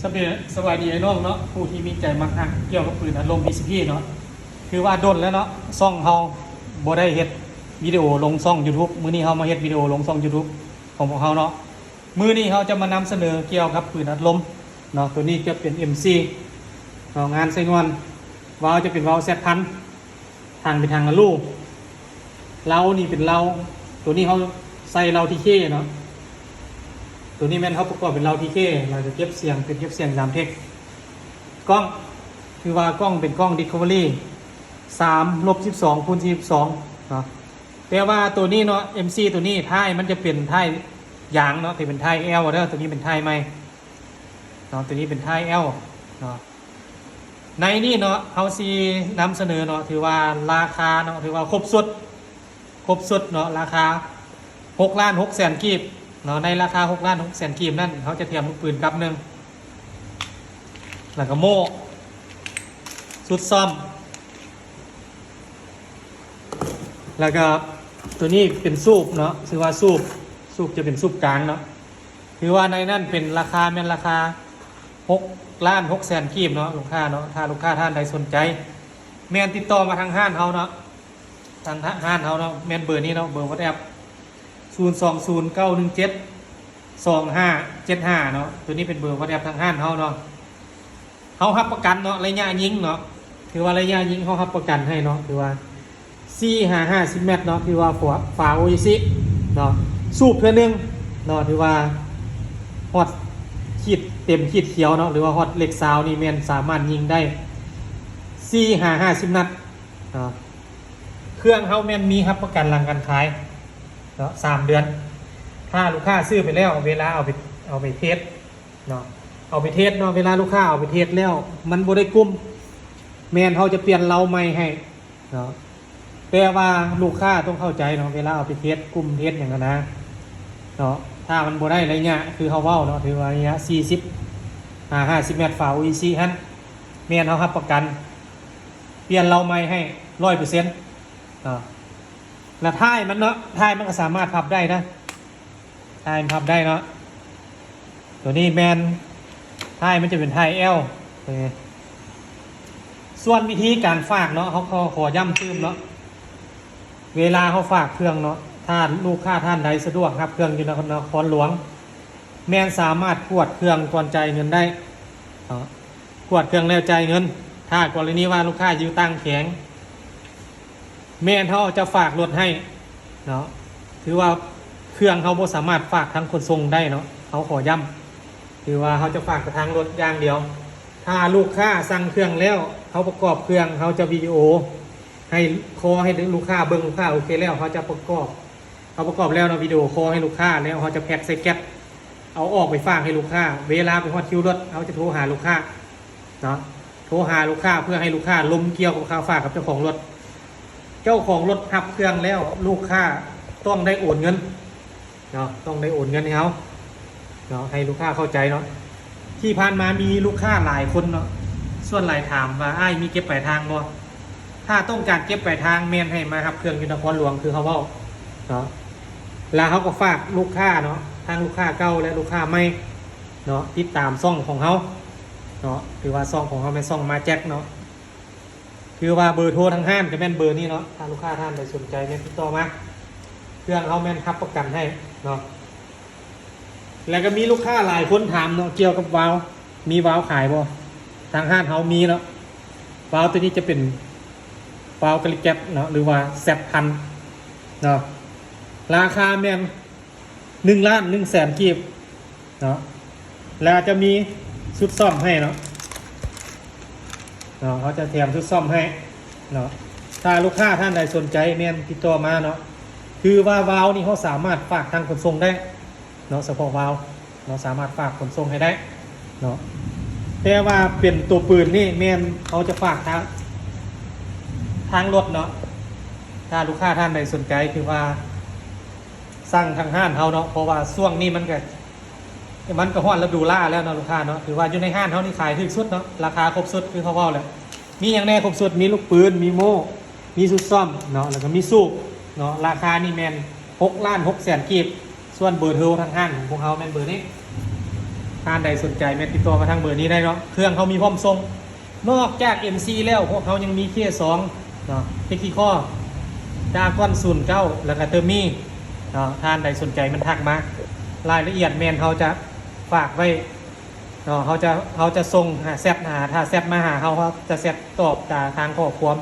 ສະບາຍ ສະບາຍດີອ້າຍນ້ອງເນາະ ຜູ້ທີ່ມີໃຈມັກຮັກກ່ຽວກັບປືນອັດລົມ ພີຊີພີ ເນາະ. ຄືວ່າດົນແລ້ວເນາະ ຊ່ອງເຮົາບໍ່ໄດ້ເຮັດວິດີໂອລົງຊ່ອງຢູທູບ ມື້ນີ້ເຮົາມາເຮັດວິດີໂອລົງຊ່ອງຢູທູບຂອງພວກເຮົາເນາະ. ມື້ນີ້ເຮົາຈະມານຳສະເໜີກ່ຽວກັບປືນອັດລົມເນາະ. ໂຕນີ້ຈະເປັນເອັມຊີເນາະ ງານໃສ່ງ່ອນ, ວາວຈະເປັນວາວແຊັດພັນ ຖັງເປັນຖັງອາລູ, ເລົານີ້ເປັນເລົາ ໂຕນີ້ເຮົາໃສ່ເລົາທີເຄເນາະ. ໂຕນີ້ແມ່ນເຮົາປະກອບເປັນເລົາທີເຄ ແລ້ວກໍເກັບສຽງເປັນເກັບສຽງສາມເທັກ. ກ້ອງ ຄືວ່າກ້ອງເປັນກ້ອງດິສຄັບເວີຣີ ສາມລົບສິບສອງຄູນສີ່ສິບສອງເນາະ. ແຕ່ວ່າໂຕນີ້ເນາະ ເອັມຊີ ໂຕນີ້ທ້າຍມັນຈະເປັນທ້າຍຢາງເນາະ ທີ່ເປັນທ້າຍແອວເດີ. ໂຕນີ້ເປັນທ້າຍໃໝ່ເນາະ ໂຕນີ້ເປັນທ້າຍແອວເນາະ. ໃນນີ້ເນາະ ເຮົາຊິນຳສະເໜີເນາະ ຖືວ່າລາຄາເນາະ ຖືວ່າຄົບຊຸດ ຄົບຊຸດເນາະ ລາຄາຫົກລ້ານຫົກແສນກີບເນາະ. ໃນລາຄາຫົກລ້ານຫົກແສນກີບນັ້ນ ເຮົາຈະແຖມລູກປືນກັບໜຶ່ງ ແລ້ວກໍໂມ່ ຊຸດຊ້ອມ ແລ້ວກໍໂຕນີ້ເປັນສູບເນາະ ຖືວ່າສູບ ສູບຈະເປັນສູບກາງເນາະ. ຖືວ່າໃນນັ້ນເປັນລາຄາ ແມ່ນລາຄາຫົກລ້ານຫົກແສນກີບເນາະ ລູກຄ້າເນາະ. ຖ້າລູກຄ້າທ່ານໃດສົນໃຈ ແມ່ນຕິດຕໍ່ມາທາງຮ້ານເຮົາເນາະ ທາງຮ້ານເຮົາເນາະ ແມ່ນເບີນີ້ເນາະ ເບີວັອດແອັບ ສູນສອງສູນເກົ້າໜຶ່ງເຈັດສອງຫ້າເຈັດຫ້າເນາະ. ໂຕນີ້ເປັນເບີວັອດແອັບທາງຮ້ານເຮົາເນາະ. ເຮົາຮັບປະກັນເນາະ ໄລຍະຍິງເນາະ ຖືວ່າໄລຍະຍິງເຮົາຮັບປະກັນໃຫ້ເນາະ ຖືວ່າສີ່ຫາຫ້າສິບແມັດເນາະ ຖືວ່າຝາ ຝາໂອອິຊິເນາະ ສູບເທື່ອໜຶ່ງເນາະ ຖືວ່າຮອດຂີດເຕັມຂີດຂຽວເນາະ ຫຼືວ່າຮອດເລກຊາວນີ້ແມ່ນສາມາດຍິງໄດ້ສີ່ຫາຫ້າສິບນັດເນາະ. ເຄື່ອງເຮົາແມ່ນມີຮັບປະກັນຫຼັງການຂາຍເນາະ ສາມເດືອນ. ຖ້າລູກຄ້າຊື້ໄປແລ້ວ ເວລາເອົາໄປ ເອົາໄປເທສ ເນາະ ເອົາໄປເທສເນາະ ເວລາລູກຄ້າເອົາໄປເທສແລ້ວມັນບໍ່ໄດ້ກຸ້ມ ແມ່ນເຮົາຈະປ່ຽນເລົາໃໝ່ໃຫ້ເນາະ. ແຕ່ວ່າລູກຄ້າຕ້ອງເຂົ້າໃຈເນາະ ເວລາເອົາໄປເທສກຸ້ມເທສຫຍັງຫັ້ນນະເນາະ ຖ້າມັນບໍ່ໄດ້ໄລຍະຄືເຮົາເວົ້າເນາະ ຖືວ່າໄລຍະສີ່ສິບຫາຫ້າສິບແມັດ ຝາໂອອິຊິຫັ້ນ ແມ່ນເຮົາຮັບປະກັນປ່ຽນເລົາໃໝ່ໃຫ້ຮ້ອຍເປີເຊັນເນາະ. ແລ້ວທ້າຍມັນເນາະ ທ້າຍມັນກໍສາມາດພັບໄດ້ນະ ທ້າຍມັນພັບໄດ້ເນາະ. ໂຕນີ້ແມ່ນ ທ້າຍມັນຈະເປັນທ້າຍແອວ. ໂຕນີ້ ສ່ວນວິທີການຝາກເນາະ ເຮົາຂໍ ຂໍຢ້ຳຕື່ມເນາະ ເວລາເຮົາຝາກເຄື່ອງເນາະ ຖ້າລູກຄ້າທ່ານໃດສະດວກຮັບເຄື່ອງຢູ່ນະຄອນ ນະຄອນຫຼວງ ແມ່ນສາມາດກວດເຄື່ອງກ່ອນຈ່າຍເງິນໄດ້ເນາະ ກວດເຄື່ອງແລ້ວຈ່າຍເງິນ. ຖ້າກໍລະນີວ່າລູກຄ້າຢູ່ຕ່າງແຂວງ ແມ່ນເຮົາຈະຝາກລົດໃຫ້ເນາະ ຖືວ່າເຄື່ອງເຮົາບໍ່ສາມາດຝາກທາງຂົນສົ່ງໄດ້ເນາະ ເຮົາຂໍຢ້ຳ ຖືວ່າເຮົາຈະຝາກແຕ່ທາງລົດຢ່າງດຽວ. ຖ້າລູກຄ້າສັ່ງເຄື່ອງແລ້ວ ເຮົາປະກອບເຄື່ອງ ເຮົາຈະວິດີໂອໃຫ້ ຂໍໃຫ້ລູກຄ້າເບິ່ງ ລູກຄ້າໂອເຄແລ້ວ ເຮົາຈະປະກອບ ເຮົາປະກອບແລ້ວເນາະ ວິດີໂອຄໍໃຫ້ລູກຄ້າ ແລ້ວເຮົາຈະແພັກໃສ່ແກັບ ເອົາອອກໄປຝາກໃຫ້ລູກຄ້າ. ເວລາໄປຮອດຄິວລົດ ເຮົາຈະໂທຫາລູກຄ້າເນາະ ໂທຫາລູກຄ້າເພື່ອໃຫ້ລູກຄ້າລົມກ່ຽວກັບຄ່າຝາກກັບເຈົ້າຂອງລົດ. ເຈົ້າຂອງລົດຮັບເຄື່ອງແລ້ວ ລູກຄ້າຕ້ອງໄດ້ໂອນເງິນເນາະ ຕ້ອງໄດ້ໂອນເງິນໃຫ້ເຮົາເນາະ ໃຫ້ລູກຄ້າເຂົ້າໃຈເນາະ. ທີ່ຜ່ານມາມີລູກຄ້າຫຼາຍຄົນເນາະ ສ່ວນຫຼາຍຖາມວ່າ ອ້າຍມີເກັບປາຍທາງບໍ່? ຖ້າຕ້ອງການເກັບປາຍທາງ ແມ່ນໃຫ້ມາຮັບເຄື່ອງຢູ່ນະຄອນຫຼວງຄືເຮົາເວົ້າເນາະ ແລ້ວເຮົາກໍຝາກລູກຄ້າເນາະ ທັງລູກຄ້າເກົ່າ ແລະ ລູກຄ້າໃໝ່ເນາະ ຕິດຕາມຊ່ອງຂອງເຮົາເນາະ ຖືວ່າຊ່ອງຂອງເຮົາແມ່ນຊ່ອງມາແຈັກເນາະ. ຄືວ່າເບີໂທທາງຮ້ານກໍແມ່ນເບີນີ້ເນາະ ຖ້າລູກຄ້າທ່ານໃດສົນໃຈແມ່ນຕິດຕໍ່ມາ ເຄື່ອງເຮົາແມ່ນຮັບປະກັນໃຫ້ເນາະ. ແລ້ວກໍມີລູກຄ້າຫຼາຍຄົນຖາມເນາະ ກ່ຽວກັບວາວ ມີວາວຂາຍບໍ່? ທາງຮ້ານເຮົາມີເນາະ ວາວໂຕນີ້ຈະເປັນວາວກາລິແກັດເນາະ ຫຼືວ່າແຊັດພັນເນາະ ລາຄາແມ່ນໜຶ່ງລ້ານໜຶ່ງແສນກີບເນາະ ແລ້ວຈະມີຊຸດສ້ອມໃຫ້ເນາະ ເນາະ ເຮົາຈະແຖມຊຸດສ້ອມໃຫ້ເນາະ. ຖ້າລູກຄ້າທ່ານໃດສົນໃຈແມ່ນຕິດຕໍ່ມາເນາະ ຄືວ່າວາວນີ້ເຮົາສາມາດຝາກທາງຂົນສົ່ງໄດ້ ເນາະ ສະເພາະວາວເນາະ ສາມາດຝາກຂົນສົ່ງໃຫ້ໄດ້ເນາະ ແຕ່ວ່າເປັນຕົວປືນນີ້ແມ່ນເຮົາຈະຝາກທາງ ທາງລົດເນາະ. ຖ້າລູກຄ້າທ່ານໃດສົນໃຈ ຄືວ່າສັ່ງທາງຮ້ານເຮົາເນາະ ເພາະວ່າຊ່ວງນີ້ມັນກະ ມັນກະຮອດລະດູລ້າແລ້ວເນາະ ລູກຄ້າເນາະ ຖືວ່າຢູ່ໃນຮ້ານເຮົານີ້ຂາຍຖືກສຸດເນາະ ລາຄາຄົບຊຸດ ຄືເຮົາເວົ້າແຫຼະ ມີຫຍັງແດ່ຄົບຊຸດ ມີລູກປືນ ມີໂມ່ ມີຊຸດຊ້ອມເນາະ ແລ້ວກໍມີສູບເນາະ. ລາຄານີ້ແມ່ນຫົກລ້ານຫົກແສນກີບ ສ່ວນເບີໂທທາງຮ້ານຂອງພວກເຮົາແມ່ນເບີນີ້ ທ ທ່ານໃດສົນໃຈແມ່ນຕິດຕໍ່ມາທາງເບີນີ້ໄດ້ເນາະ ເຄື່ອງເຮົາມີພ້ອມສົ່ງ. ນອກຈາກເອັມສີ່ແລ້ວ ພວກເຮົາຍັງມີເຄສອງເນາະ ເທັກນິຄໍ ດຣາກອນສູນເກົ້າ ແລ້ວກະເຕີມມີເນາະ. ທ່ານໃດສົນໃຈແມ່ນທັກມາ ລາຍລະອຽດແມ່ນເຮົາຈະຝາກໄວ້ເນາະ ເຮົາຈະ ເຮົາຈະສົ່ງຫາ ແຊັດຫາ ຖ້າແຊັດມາຫາເຮົາ ເຮົາຈະແຊັດຕອບຕາ ທາງຂໍ້ຄວາມ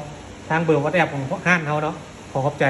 ທາງເບີວັອດແອັບຂອງຮ້ານເຮົາເນາະ. ຂໍຂອບໃຈ.